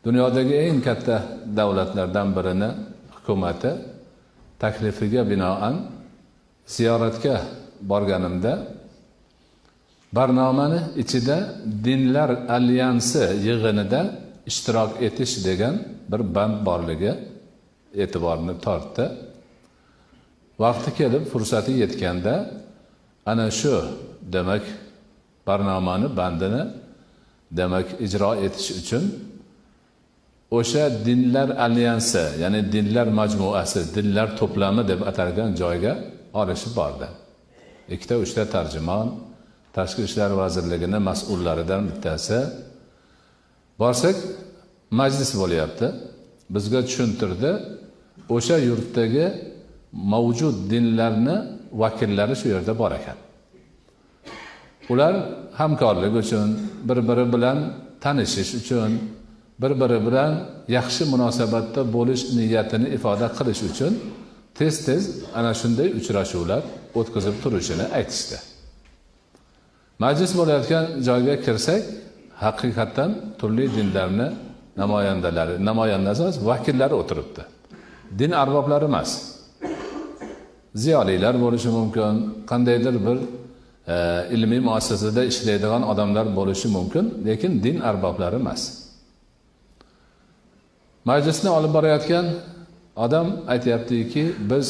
Dunyodagi eng katta davlatlardan birini hukumati taklifiga binoan ziyoratga borganimda barnomani ichida dinlar alyansi yig'inida ishtirok etish degan bir band borligi e'tiborni tortdi. Vaqti kelib, fursati yetganda ana shu demak barnomani bandini demak ijro etish uchun o'sha dinlar alyansi, ya'ni dinlar majmuasi, dinlar to'plami deb atalgan joyga olishib bordi. Ikkita uchta tarjimon, Tashqi ishlar vazirligini mas'ullaridan bittasi. Borsak, majlis bo'lyapti. Bizga tushuntirdi, o'sha yurtdagi mavjud dinlarni vakillari shu yerda bor ekan. Ular hamkorlik uchun, bir-biri bilan tanishish uchun, bir-biri bilan yaxshi munosabatda bo'lish niyatini ifoda qilish uchun tez-tez ana shunday uchrashuvlar o'tkazib turishini aytishdi. Majlis bo'layotgan joyga kirsak, haqiqatan turli dinlarni namoyandalari, namoyandasi emas, vakillari o'tiribdi. Din arboblari emas. Ziyolilar bo'lishi mumkin, qandaydir bir ilmiy muassasada ishlaydigan odamlar bo'lishi mumkin, lekin din arboblari emas. Majlisni olib borayotgan odam aytyaptiki, biz